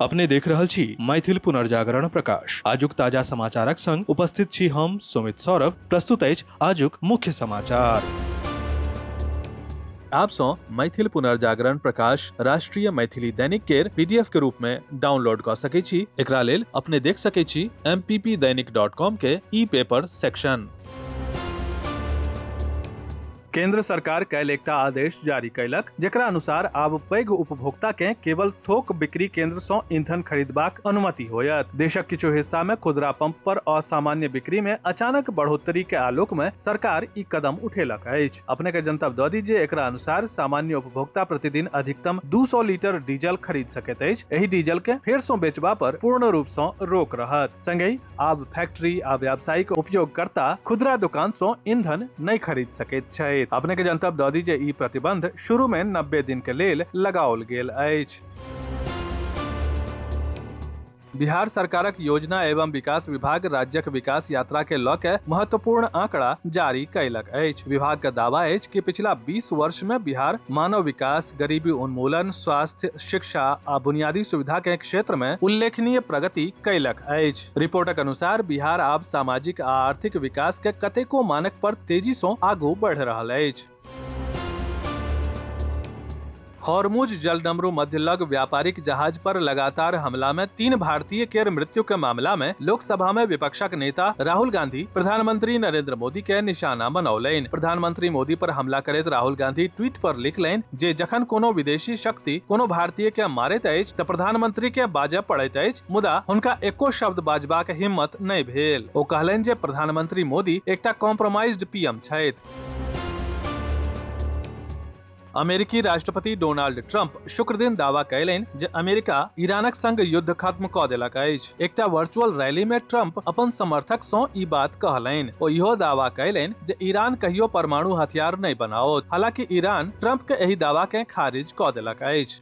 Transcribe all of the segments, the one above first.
अपने देख रहल छी मैथिल पुनर्जागरण प्रकाश। आजुक ताजा समाचारक संग उपस्थित छी हम सुमित सौरभ। प्रस्तुत अछि आजुक मुख्य समाचार। आप सँ मैथिल पुनर्जागरण प्रकाश राष्ट्रीय मैथिली दैनिक केर पीडीएफ के रूप में डाउनलोड कऽ सकै छी। एकरा लेल अपने देख सकै छी mppdainik.com के ई पेपर सेक्शन। केंद्र सरकार काल्हि एकटा आदेश जारी कयलक, जेकरा अनुसार आब पैघ उपभोक्ता कें केवल थोक बिक्री केंद्र सं ईंधन खरीदबाक अनुमति होयत। देशक किछु हिस्सा मे खुदरा पंप पर असामान्य बिक्री मे अचानक बढ़ोतरी के आलोक मे सरकार ई कदम उठेलक अछि। अपने के जनतब दऽ दी जे एकरा अनुसार सामान्य उपभोक्ता प्रतिदिन अधिकतम 200 लीटर डीजल खरीद सकैत अछि। एहि डीजल के फेर सं बेचबा पर पूर्ण रूप सं रोक रहत। संगहि आब फैक्ट्री आ व्यावसायिक उपयोगकर्ता खुदरा दुकान सं ईंधन नहि खरीद सकैत छथि। अपने के जनतब दऽ दी जे ई प्रतिबंध शुरू मे 90 दिन के लेल लगाओल गेल अछि। बिहार सरकारक योजना एवं विकास विभाग राज्यक विकास यात्रा के लऽ के महत्वपूर्ण आंकड़ा जारी कयलक अछि। विभाग के दावा अछि कि पिछला 20 वर्ष में बिहार मानव विकास, गरीबी उन्मूलन, स्वास्थ्य, शिक्षा आ बुनियादी सुविधा के क्षेत्र में उल्लेखनीय प्रगति कयलक अछि। रिपोर्टक अनुसार बिहार आब सामाजिक आ आर्थिक विकास के कतेको मानक पर तेजी सं आगू बढ़ि रहल अछि। हॉर्मुज जलडमरू मध्य लग व्यापारिक जहाज पर लगातार हमला में 3 भारतीय केर मृत्यु के मामला में लोकसभा में विपक्षक नेता राहुल गांधी प्रधानमंत्री नरेंद्र मोदी के निशाना बनौलनि। प्रधानमंत्री मोदी पर हमला करैत राहुल गांधी ट्वीट पर लिखलनि जे जखन कोनो विदेशी शक्ति कोनो भारतीय के मारैत अछि तऽ प्रधानमंत्री के बाजय पड़ैत अछि, मुदा हुनका एको शब्द बाजबाक हिम्मत नहि भेल। ओ कहलनि जे प्रधानमंत्री मोदी एकटा कॉम्प्रोमाइज्ड पीएम छथि। अमेरिकी राष्ट्रपति डोनाल्ड ट्रंप शुक्रदिन दावा कयलनि जे अमेरिका ईरानक संग युद्ध खत्म कऽ देलक अछि। एकटा वर्चुअल रैली मे ट्रंप अपन समर्थक सँ ई बात कहलनि। ओ इहो दावा कयलनि जे ईरान कहियो परमाणु हथियार नहि बनाओत। हालांकि ईरान ट्रंप के एहि दावा के खारिज कऽ देलक अछि।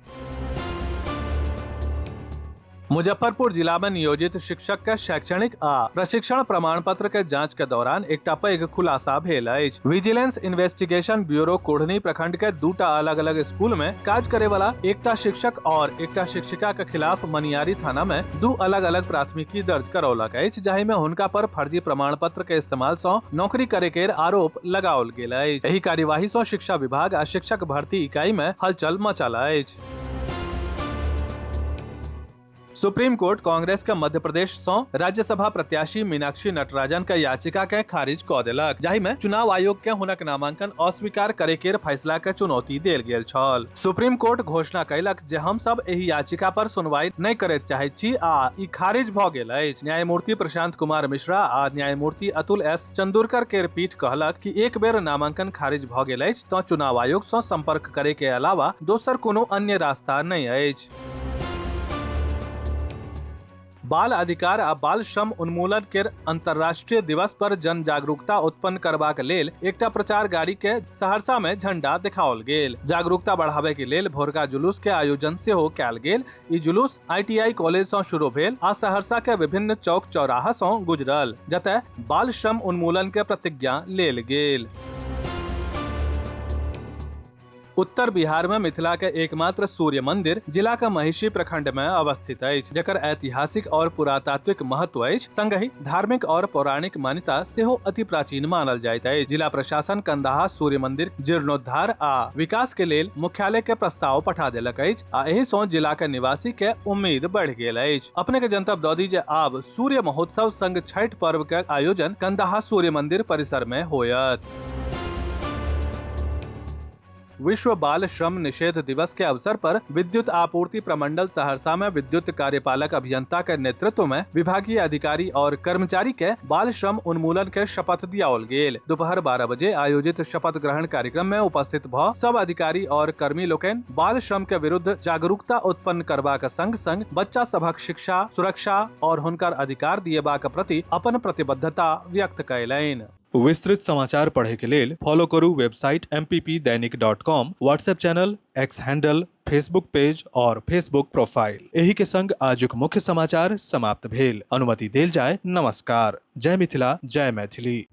मुजफ्फरपुर जिला में नियोजित शिक्षक के शैक्षणिक आ प्रशिक्षण प्रमाण पत्र के जांच के दौरान एकटा पैघ खुलासा भेल अछि। विजिलेंस इन्वेस्टिगेशन ब्यूरो कुढ़नी प्रखंड के दूटा अलग-अलग स्कूल में काज करे वाला एकटा शिक्षक और एकटा शिक्षिका के खिलाफ मनियारी थाना में दू अलग-अलग प्राथमिकी दर्ज करौलक अछि, जाहि में हुनका पर फर्जी प्रमाण पत्र के इस्तेमाल सँ नौकरी करे के आरोप लगाओल गेल अछि। एहि कार्यवाही सँ शिक्षा विभाग आ शिक्षक भर्ती इकाई में हलचल मचल अछि। सुप्रीम कोर्ट कांग्रेस के मध्य प्रदेश सँ राज्यसभा प्रत्याशी मीनाक्षी नटराजन के याचिका के खारिज कऽ देलक, जाहि में चुनाव आयोग के हुनक नामांकन अस्वीकार करे के फैसला के चुनौती देल गेल छल। सुप्रीम कोर्ट घोषणा कयलक जे हम सब एहि याचिका पर सुनवाई नहि करैत चाहैत छी आ ई खारिज भऽ गेल अछि। न्यायमूर्ति प्रशांत कुमार मिश्रा आ न्यायमूर्ति अतुल एस चंदुरकर केर पीठ कहलक कि एक बेर नामांकन खारिज भऽ गेल अछि तँ चुनाव आयोग सँ संपर्क करे के अलावा दोसर कोनो अन्य रास्ता नहि अछि। बाल अधिकार आ बाल श्रम उन्मूलन केर अंतर्राष्ट्रीय दिवस पर जन जागरूकता उत्पन्न करबाक लेल एकटा प्रचार गाड़ी के सहरसा में झंडा देखाओल गेल। जागरूकता बढ़ाबे के लेल भोरका जुलूस के आयोजन सेहो कयल गेल। ई जुलूस आईटीआई कॉलेज सँ शुरू भेल आ सहरसा के विभिन्न चौक चौराहा सँ गुजरल, जतय बाल श्रम उन्मूलन के प्रतिज्ञा लेल गेल। उत्तर बिहार में मिथिला के एकमात्र सूर्य मंदिर जिला के महिषी प्रखंड में अवस्थित अछि, जकर ऐतिहासिक और पुरातात्विक महत्व अछि, संगहि धार्मिक और पौराणिक मान्यता सेहो अति प्राचीन मानल जाइत अछि। जिला प्रशासन कंदाहा सूर्य मंदिर जीर्णोद्धार आ विकास के लेल मुख्यालय के प्रस्ताव पठा देलक अछि आ एहि सँ जिला के निवासी के उम्मीद बढ़ि गेल अछि। अपने के जनतब दऽ दी जे आब सूर्य महोत्सव संग छठि पर्व के आयोजन कंदाहा सूर्य मंदिर परिसर में होयत। विश्व बाल श्रम निषेध दिवस के अवसर पर विद्युत आपूर्ति प्रमंडल सहरसा में विद्युत कार्यपालक अभियंता के नेतृत्व में विभागीय अधिकारी और कर्मचारी के बाल श्रम उन्मूलन के शपथ दियाओल गेल। दोपहर 12 बजे आयोजित शपथ ग्रहण कार्यक्रम में उपस्थित भ सब अधिकारी और कर्मी लोकनि बाल श्रम के विरुद्ध जागरूकता उत्पन्न करबाक संग संग बच्चा सभक शिक्षा, सुरक्षा और हुनकर अधिकार दिएबाक प्रति अपन प्रतिबद्धता व्यक्त कयलनि। विस्तृत समाचार पढ़े के लेल फॉलो करू website mppdainik.com, WhatsApp channel, X handle, Facebook page और फेसबुक प्रोफाइल। एही के संग आजुक मुख्य समाचार समाप्त भेल। अनुमति देल जाय। नमस्कार। जय मिथिला, जय मैथिली।